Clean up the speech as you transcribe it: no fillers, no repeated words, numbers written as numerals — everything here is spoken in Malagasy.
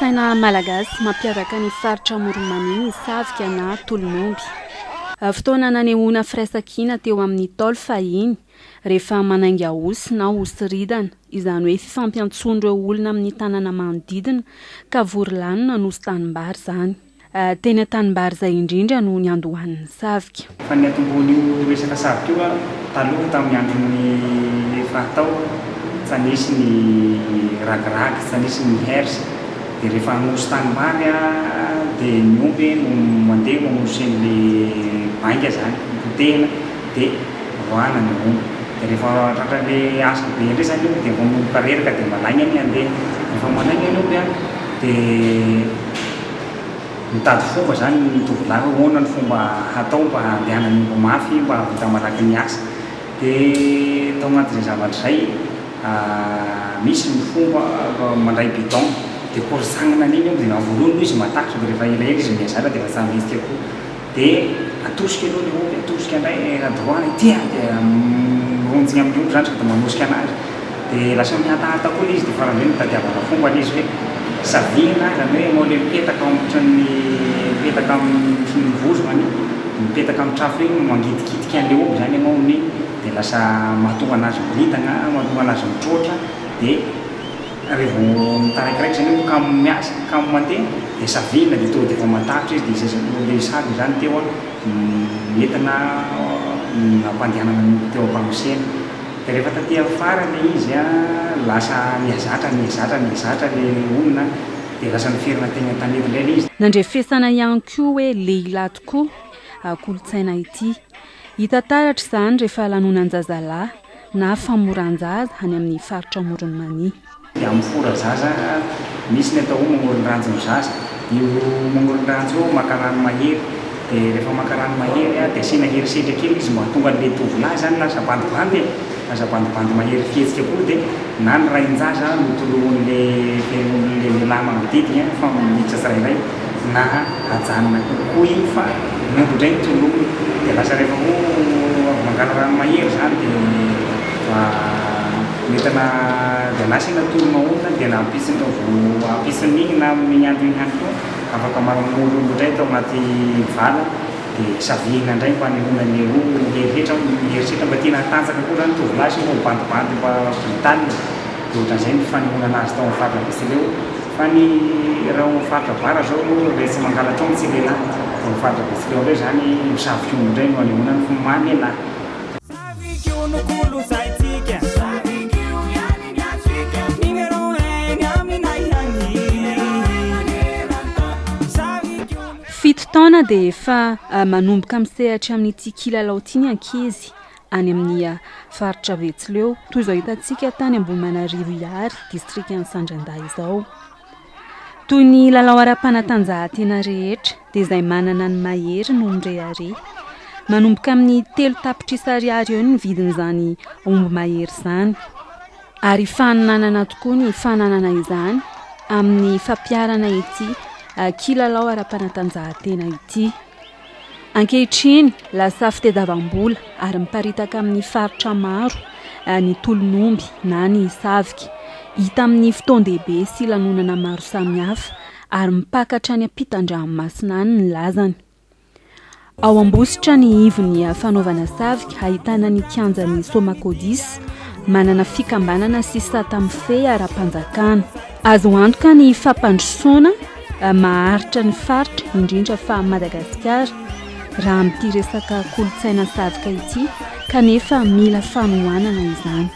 Kolontsaina malagasy mampiavaka ny faritra Amoron'i Mania ny savika na tolon'omby. Fotoana nanehoana firaisankina teo amin'ny Ntaolo fahiny, rehefa manainga osy na osy ridana, izany hoe fifampiantsoan'ireo olona amin'ny tanàna manodidina ka vory lanona nosy tanimbary izany. Teny an-tanimbary izay indrindra no niandohan'ny savika. Fa ny niatombohan'io resaka savika io an, taloha tamin'ny andron'ny fahatao tsa nisy ny ragiragy, tsa nisy ny herse, dia rehefa hanosy tanimbary an, dia ny omby no mandeha manosy an'le bainga zany, potehina, dia roahana ny omby. Dia rehefa tratran'le asa be indray zany ny omby dia vao manomboka reraka dia malaigna ny handeha. Rehefa malaigna ny omby an, dia mitady fomba zany ny tovolahy hoe ahoana ny fomba hatao mba handehanan'ny omby mafy mba hahavita malaky ny asa. Dia tao anatin'izay zavatra izay, misy ny fomba mandray bidon dia koritsagnina an'iny omby dia voalohany aloha izy matahotra dia rehefa elaela izy mihazatra dia efa tsy mihetsika koa. Dia atosika aloha ilay omby, atosika indray radoroana ity an, dia mironjigna amin'ny omby zany sady manosika anazy. Dia lasa mihatahata koa ilay izy dia farany indray nitadiavana fomba ilay izy hoe savihina izany hoe ianao ilay mipetaka ohatran'ny mipetaka amin'ny vozona iny, mipetaka amin'ny trafo iny, mangitikitika an'ilay omby izany ianao amin'iny, dia lasa mahatonga anazy miridana, mahatonga anazy mitroatra, dia. Revo mitaraikiraiky zany io kamo miasa, kamo mandeha dia savihina dia tonga dia efa matahotra izy dia izay le sary zany teo an nentina nampandehanana ny omby teo am-panosena. Dia rehefa taty afara le izy an lasa nihazatra nihazatra nihazatra le olona dia lasa niferina teny an-tanety indray le izy. Nandrefesana ihany koa hoe lehilahy tokoa kolontsaina ity. Hita taratra izany rehefa lanonan-jazalahy na famoran-jaza any amin'ny faritra Amoron'i Mania. Dia amin'ny fora zaza, misy ny atao hoe mamoron-dranjo ny zaza. Io mamoron-dranjo io maka rano mahery. Dia rehefa maka rano mahery dia asiana herisetra kely izy mba hahatonga an'ilay tovolahy izany lasa bandibandy e! Lasa bandibandy mahery fihetsika koa dia na ny rain-jaza no tolorin'ilay lehilahy manodidina fa miditra tsirairay na ajanona kokoa iny fa ny omby indray no tolomina dia lasa rehefa koa avy mangala rano mahery izany dia nentina dia na asiana tolona olona dia na ampitsony vao ampitson'iny na amin'iny andro iny ihany koa afaka mamory omby indray tao anaty vala dia savihina indray mba hanehoana ny herihetra herisetra mba tiana hatanjaka koa izany tovolahy sao mba ho bandibandy mba brutal dia ohatran'izay ny fanehoana anazy tao amin'ny faritra Betsileo. Fa ny raha ao amin'ny faritra Bara zao ilay tsy mangalatra omby tsy lehilahy, ao amin'ny faritra Betsileo indray izany misavika omby indray no anehoana ny maha lehilahy. Fito taona dia efa manomboka misehatra amin'ity kilalao ity ny ankizy any amin'ny faritra Betsileo, toy izao hitantsika tany Ambohimanarivo Ihary, distrikan'i Sandrandahy izao. Toy ny lalao ara-panatanjahantena rehetra dia izay manana ny mahery no mirehareha. Manomboka amin'ny 3 tapitrisa ariary eo ny vidin'izany omby mahery izany. Ary faninanana tokoa ny fananana izany amin'ny fampiharana ity kilalao ara-panatanjahantena ity. Ankehitriny, lasa fitediavam-bola ary miparitaka amin'ny faritra maro ny tolon'omby na ny savika. Hita amin'ny fotoan-dehibe sy lanonana maro samihafa ary mipaka hatrany ampitan-dranomasina any ny lazany. Ao Ambositra ny ivon'ny fanaovana savika ahitana ny kianjan'ny Somakodis, manana fikambanana sy sata mifehy ara-panjakana. Azo antoka ny fampandrosoana maharitra ny faritra, indrindra fa Madagasikara, raha amin'ity resaka kolontsaina savika ity, kanefa mila fanohanana izany.